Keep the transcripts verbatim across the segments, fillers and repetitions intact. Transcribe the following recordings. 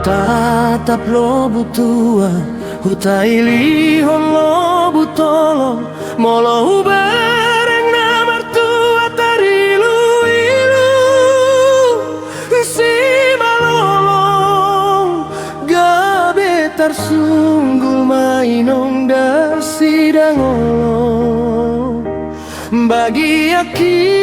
Tatap lobu tua, hutailihon lobu tolong, molo hubereng na martua tariluilu. Simalolong, gabe tarsunggul mainong da sidangolong. Bagianki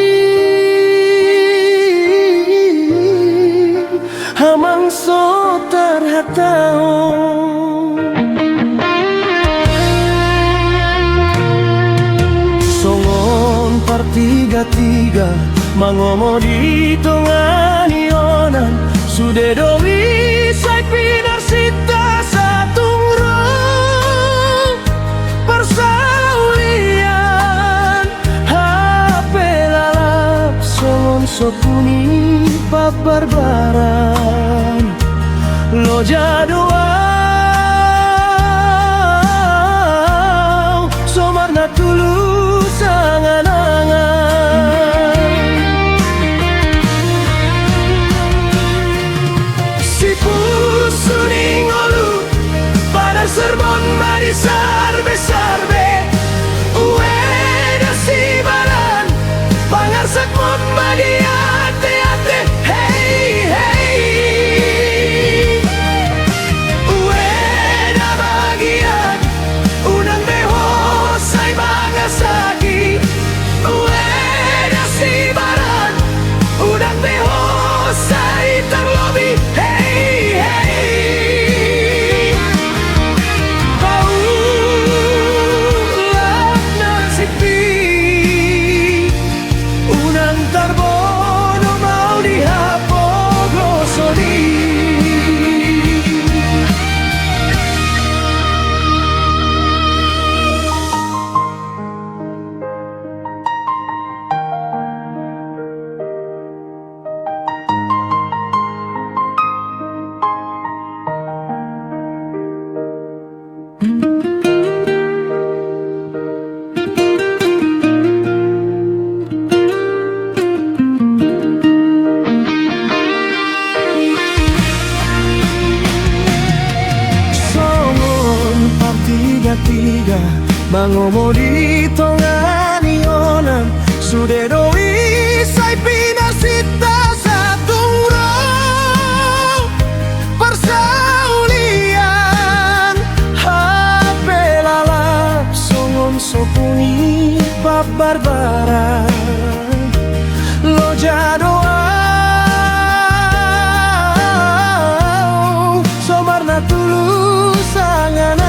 amang so tarhatahon. Songon partigatiga mangomo di tonga ni onan, sude do i sai pinarsinta satung ro parsaulian. Hape lalap songon sopu ni pambarbaran. Loja do au, somarna tulus angan-angan. Sipusu ni ngolu, padar sermon ma di sarbe-sarbe. Ueda sibalan, pangarsakmon ma di ate-ate. Hei, hei. Ueda bagian, unang be ho sai mangarsaki. Ueda sibalan, unang be ho sai tarlobi. Hei, hei. Paulak nasib i, unang tarbono mau di hapogoson i. Songon partigatiga mangomo di tonga ni onan, sude do i sai pinarsinta satung ro parsaulian. Hape lalap songon sopu ni pambarbaran. Loja do au, somarna tulus angan